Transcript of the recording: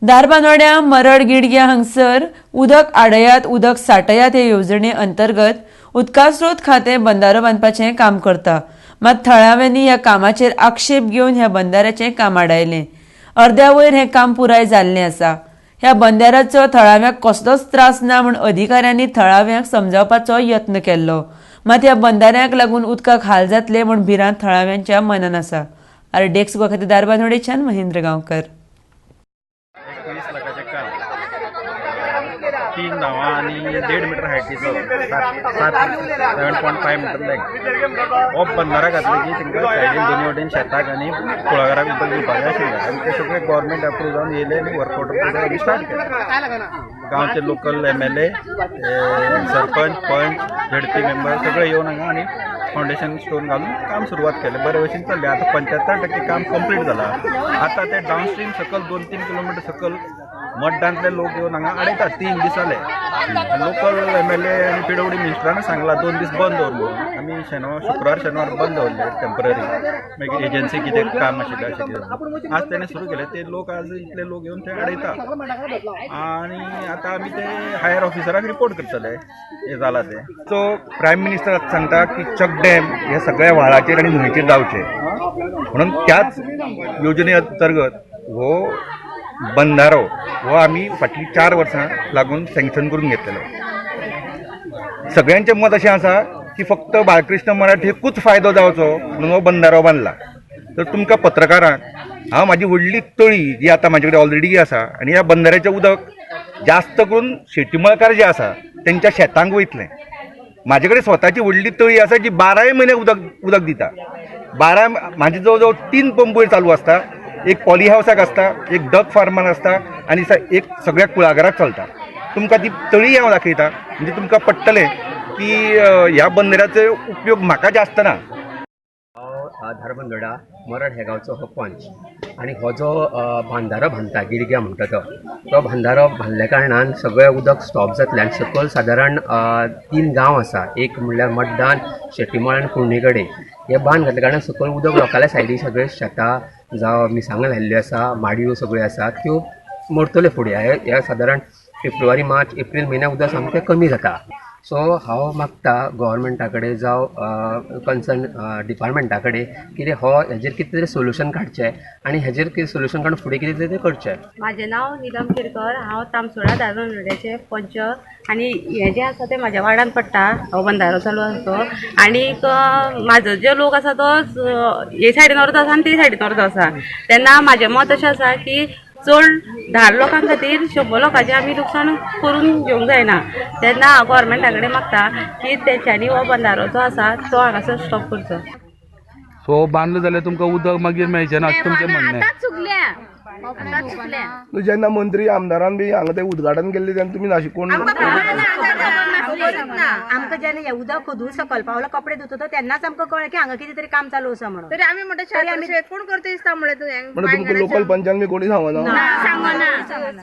धारबांदोड्या मरड गिडग्या हांगसर उदक आडयात उदक साठयात हे येवजणे अंतर्गत उदकास्रोत खातें बंदारो बांदपाचें काम करता. मात थळाव्यांनी ह्या कामाचेर आक्षेप घेवन ह्या बंदाऱ्याचें काम आडायलें. अर्द्या वयर हें काम पुराय जाल्लें आसा. ह्या बंदाऱ्याचो थळाव्यांक कसलोच त्रास ना म्हूण अधिकाऱ्यांनी थळाव्यांक समजावपाचो यत्न केल्लो. मात ह्या बंदाऱ्याक लागून उदकाक हाल जातले म्हूण भिरांत थळाव्यांच्या मनान आसा. आरडीएक्स गोवा खातीर धारबांदोडेच्यान महेंद्र गांवकर. 21 लाखाचें काम, 3 धांवां आनी 1.5 मिटर हायटीचो, सात 7.5 मिटर लेंथ हो बंदारा घातले की तांकां सायडीन दोनी वटेन शेताक आनी कुळागराक उदक दिवपाचें आशिल्लें आनी ते सगळे गव्हर्मेंट अप्रूव जावन येयले आनी वर्क ऑर्डर आमी स्टार्ट केलें. गांवचे लोकल एमएलए, सरपंच, पंच, झेडपी मेंबर सगळे येवन हांगा आनी फावंडेशन स्टोन घालून काम सुरवात केलें. बरे भशेन चल्लें. आतां 75% काम कंप्लीट जालां. आतां ते डावनस्ट्रीम सकल 2-3 किलोमिटर सकल मड्डांतले लोक येवन हांगा आडयतात. 3 दीस जाले. लोकल एमएलए आनी पीडब्ल्यूडी मिनिस्टरान सांगलां 2 दीस बंद दवर म्हणून. आमी शेनवार, शुक्रार, शेनवार बंद दवरले टेंपररी. मागीर एजन्सी कितें काम आशिल्लें अशें कितें आज तेणें सुरू केलें. ते लोक आज इतले लोक येवन थंय आडयता आनी आतां आमी ते हायर ऑफिसराक रिपोर्ट करतले हें जालां तें. सो प्रायम मिनिस्टर आतां सांगता की चक डॅम हे सगळ्या व्हाळाचेर आनी न्हंयचेर जावचे म्हणून त्याच योजने अंतर्गत हो बंदारो हो आमी फाटलीं 4 वर्सां लागून सँक्शन करून घेतलेलो. सगळ्यांचें मत अशें आसा की फक्त बाळकृष्ण मराठेकूच फायदो जावचो म्हणून हो बंदारो बांदला. तर तुमकां पत्रकारांक हांव म्हाजी व्हडली तळी जी आतां म्हाजे कडेन ऑलरेडी आसा आनी ह्या बंदाऱ्याचें उदक जास्त करून शेतीमळकार जे आसा तेंच्या शेतांक वयतलें. म्हाजे कडेन स्वताची व्हडली तळी आसा जी 12 म्हयने उदक दिता. 12 म्हाजे जवळ जवळ 3 पंप वयर चालू आसता. एक पॉली हावसाक आसता, एक डक फार्मान आसता आनी एक सगळ्या कुळागराक चलता. तुमकां ती तळी हांव दाखयता म्हणजे तुमकां पडटलें की ह्या बंदराचो उपयोग म्हाका जास्त ना. हांव धारबांदोडा मरड ह्या गांवचो हो पंच आनी हो जो बांदारो बांदता गिरग्या म्हणटा तो बांदारो बांदल्या कारणान सगळें उदक स्टॉप जातलें आनी सकयल सादारण 3 गांव आसा. एक म्हणल्यार मड्डान, शेटीमळ आनी कुर्णी कडेन हे बांद घातल्या कारणान सकयल उदक लोकांल्या सायडी सगळे शेतां जावं मिरसांगो लायिल्ल्यो आसा, माडयो सगळ्यो आसा, त्यो मरतल्यो फुडें. हे सादारण फेब्रुवारी, मार्च, एप्रील म्हयन्याक उदक सामकें कमी जाता. सो हांव मागता गोवोरमेंटा कडेन जावं कन्सर्न डिपार्टमेंटा कडेन कितें हो हेजेर कितें तरी सोल्युशन काडचें आनी हेजेर कितें सोल्युशन काडून फुडें कितें तरी तें करचें. म्हाजें नांव निलम केरकर, हांव तामसोडा धारबांदोड्याचें पंच आनी हें जें आसा तें म्हाज्या वार्डान पडटा. हो बंदारो चालू आसा तो आनीक म्हाजो जो लोक आसा तो हे सायडीन अर्दो आसा आनी ते सायडीन अर्दो आसा. तेन्ना म्हाजें मत अशें आसा की चड 10 लोकां खातीर 100 लोकांचें आमी लुकसाण करून घेवंक जायना. तेन्ना हांव गोवोरमेंटा कडेन मागता की तेंच्यांनी हो बंदारो जो आसा तो हांगासर स्टॉप करचो. सो बांदलो जाल्यार तुमकां उदक मागीर मेळचें ना अशें तुमचें म्हणणें. जेन्ना मंत्री आमदारान बी हांगा ते उद्घाटन केल्लें तेन्ना तुमी नाशिक कोण आमकां जेन्ना हें उदक खोदून सकयल पावलो कपडे धुता तेन्नाच आमकां कळ्ळें की हांगा कितें तरी काम चालू आसा म्हणून. तरी आमी म्हणटा कोण करता दिसता म्हणलें तुमकां लोकल पंचान बी कोणी सांगना. सांगना.